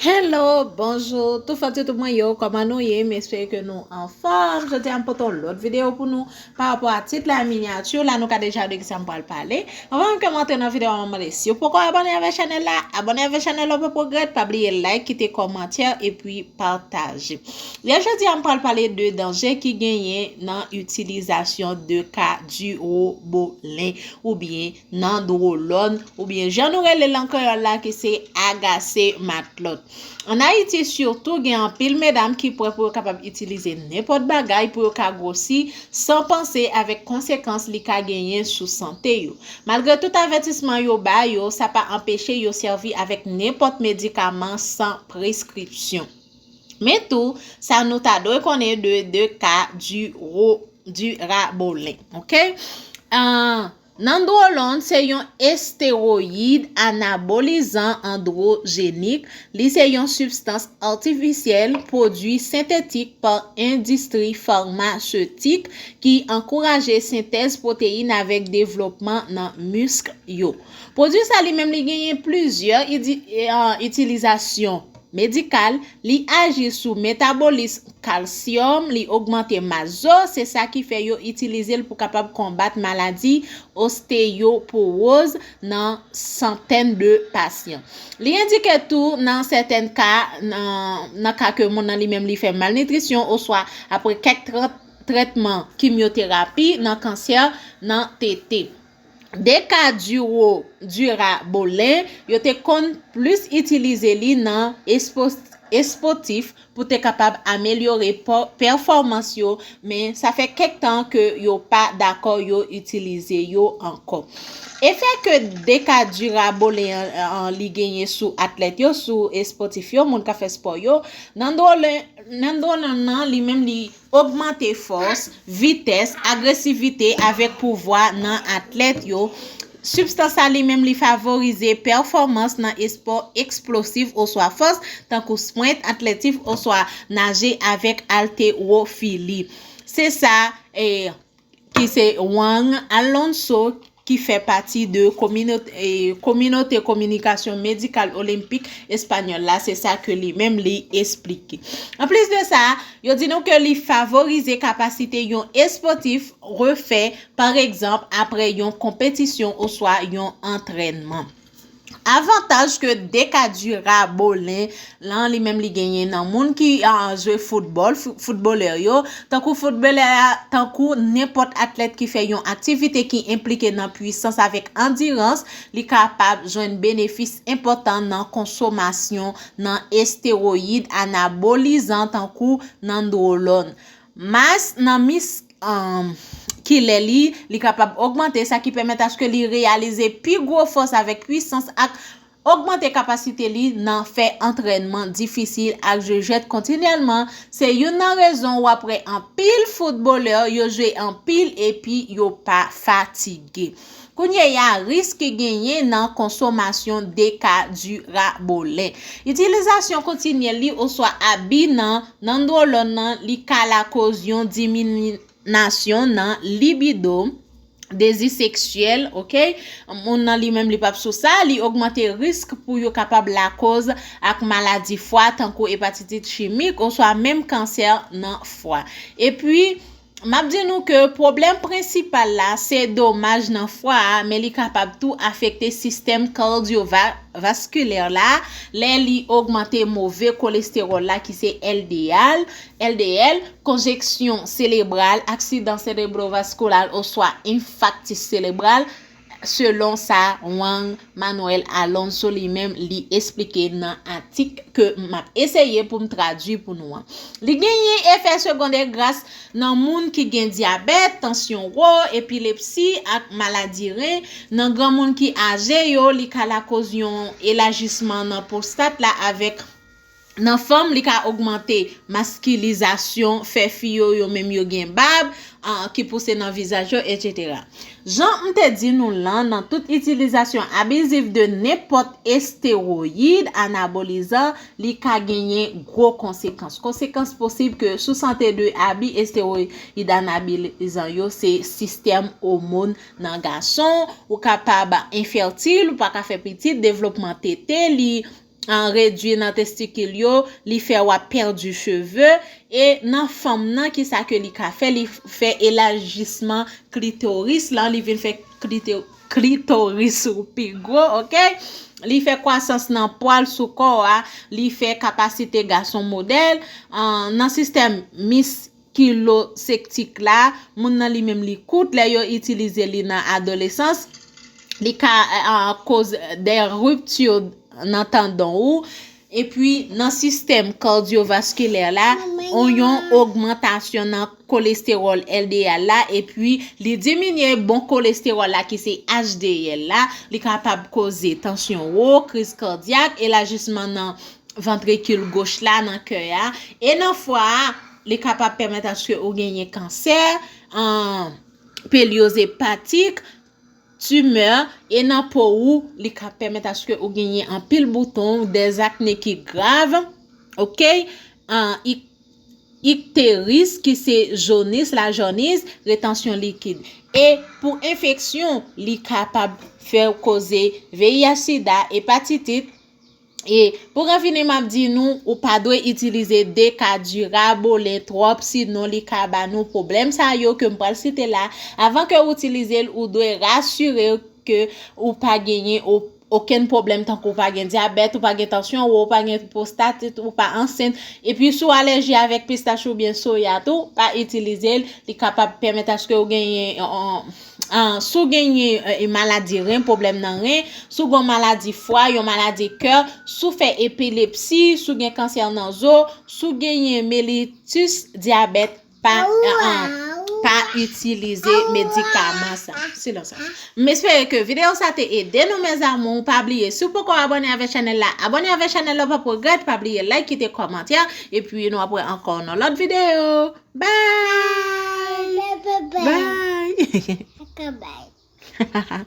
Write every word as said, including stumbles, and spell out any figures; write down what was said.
Hello, bonjou, tout fanatik mwen yo, kòman nou ye? M espere ke nou anfòm. Jodi a m pote yon lòt videyo pou nou pa rapò a tit la, minyati la, nou ka deja wè de kisa m pral pale. Anvan menm ke m antre nan videyo a, m ap mande si w poko abòne avèk chanèl la, abòne avèk chanèl la, w pap regrèt, pa bliye like, kite kòmantè, epi pataje. Jodi a m pral pale de danje ki genyen nan itilizasyon de ka diwobolen oubyen nan dwolòn, oubyen jan nou rele l an kreyòl la ki se agase matlòt. Ann Ayiti sitou, gen anpil medam ki prè pou yo kapab itilize nenpòt bagay pou yo ka gwosi san panse avèk konsekans li ka genyen sou sante yo. Malgre tout avètisman yo ba yo, sa pa anpeche yo sèvi avèk nenpòt medikaman san preskripsyon. Men tou, sa nou ta dwe konnen de de ka diwobolen, oke? Nan dwolòn, se yon estewoyid anabolizan andwojenik. Li se yon sibstans atifisyèl pwodui sentetik pa endistri famasetik ki ankouraje sentèz pwoteyin avèk devlopman nan misk yo. Pwodui sa li menm li genyen plizyè itilizasyon medikal, li aji sou metabolis kalsyòm, li ogmante mas zo, se sa ki fè yo itilize l pou kapab konbat maladi osteyopowoz nan santèn de pasyan. Li endike tou nan sèten ka, nan, nan ka ke moun nan li menm li fè malnitrisyon oswa apre kèk trètman kimyoterapi nan kansè nan tete. De ka diwobolen, yo te konn plis itilize li nan espotif pou te kapab amelyore pèfòmans yo, men sa fè kèk tan ke yo pa dakò yo itilize yo ankò. Efè ke de ka diwobolen an li genyen sou atlèt yo, sou espòtif yo, moun k ap fè spò yo, nan dwolòn nan li menm li ogmante fòs, vitès, agresivite avèk pouvwa nan atlèt yo. Sibstans sa li menm li favorize pèfòmans nan espò eksplosif oswa fòs, tankou sprint, atletis oswa naje avèk altewofili. Se sa e, ki se Juan Alonso, ki fè pati de kominote, e, kominote kominikasyon medikal olenpik espanyòl la, se sa ke li menm li esplike. Anplis de sa, yo di nou ke li favorize kapasite yon espòtif refè, pa egzanp, apre yon konpetisyon oswa yon antrènman. Avantaj ke de ka diwobolen lan li menm li genyen nan moun ki jwe foutbòl, foutbolè yo, tankou foutbolè a, tankou nenpòt atlèt ki fè yon aktivite ki enplike nan pwisans avèk andirans, li kapab jwenn benefis enpòtan nan konsomasyon nan estewoyid anabolizan tankou nandrolòn. Mas nan mis kilè li, li kapab ogmante, sa ki pèmèt aske li reyalize pi gwo fòs avèk pwisans ak ogmante kapasite li nan fè antrènman difisil ak jwe jwèt kontinyèlman. Se youn nan rezon w ap wè anpil foutbolè yo jwe anpil epi yo pa fatige. Kounye a, risk ki genyen nan konsomasyon de ka diwobolen. Itilizasyon kontinyèl li oswa abi nan nandrolòn nan, li ka lakoz yon diminasyon nan libido, dezi seksyèl, oke? Moun nan li menm li p ap sou sa, li ogmante risk pou yo kapab lakoz ak maladi fwa tankou epatitit chimik oswa menm kansè nan fwa. Epi, m ap di nou ke pwoblèm prensipal la, se domaj nan fwa a, men li kapab tou afekte sistèm kardyovaskilè la, lè li ogmante move kolestewòl la ki se L D L, L D L, konjeksyon selebral, aksidan serebrovaskilal oswa enfaktis selebral, selon sa Juan Manuel Alonso li menm li esplike nan atik ke m ap eseye pou m tradui pou nou an. Li genyen efè segondè gras nan moun ki gen dyabèt, tansyon wo, epilepsi ak maladi ren. Nan granmoun ki aje yo, li ka lakoz yon elajisman nan pwostat la avèk Nan fanm, li ka ogmante maskilizasyon, fè fi yo, yo menm yo gen bab ki pouse nan vizaj yo, etsetera. Jan m te di nou lan, nan tout itilizasyon abizif de nenpòt estewoyid anabolizan, li ka genyen gwo konsekans. Konsekans posib ke sou sante de abi estewoyid anabolizan yo se sistèm òmòn nan gason, ou kapab enfètil, ou pa ka fè pitit, devlopman tete, li an, redwi nan testikil yo, li fè w ap pèdi cheve. E nan fanm nan, ki sa ke li ka fè? Li fè elajisman klitoris lan, li vin fè klito- klitoris ou pi gwo, oke? Li fè kwasans nan pwal sou kò a, li fè kapasite gason modèl, an, nan sistèm miskilosektik la, moun nan li menm li kout, lè yo itilize li nan adolesans, li ka, an, koz de ripti nan tandon ou, epi nan sistèm kadyovaskilè la, ou yon ogmantasyon nan kolestewòl L D L la, epi li diminye bon kolestewòl la ki se H D L la, li kapab koze tansyon wo, kriz kadyak, elajisman nan vantrikil goch la, nan kè a, e nan fwa a, li kapab pèmèt aske ou genyen kansè, an, pelyoz epatik, timè, e nan po ou, li ka pèmèt aske ou genyen anpil bouton, dèzakne ki grav, oke? An, ik- ikteris, ki se jonis, lajònis, retansyon likid. E pou enfeksyon, li kapab fè w koze V I H, sida, epatitit. E pou ranfini, m ap di nou, ou pa dwe itilize dekadirabolen twòp, sinon li ka ba nou pwoblèm sa yo ke m pral site la. Avan ke w itilize l, ou dwe rasire w ke ou pa genyen o- okenn pwoblèm, tankou ou pa gen dyabèt, ou pa gen tansyon wo, ou pa gen pwostatit, ou pa ansent. Epi si w alèji avèk pistach oubyen soya tou, pa itilize l. Li kapab pèmèt aske ou genyen, an, an, si w genyen, e, maladi ren, pwoblèm nan ren, si w gen maladi fwa, yon maladi kè, si w fè epilepsi, si w gen kansè nan zo, si w genyen melitis, dyabèt, pa, an, an, pa itilize medikaman sa. Silans. M espere ke videyo sa te ede nou, mes amours. Pa bliye, si w poko abòne avèk chanèl la, abòne avèk chanèl la, w p ap regrèt. Pa bliye like, kite kòmantè, epi nou ap wè ankò nan lòt videyo. Bye! Bye!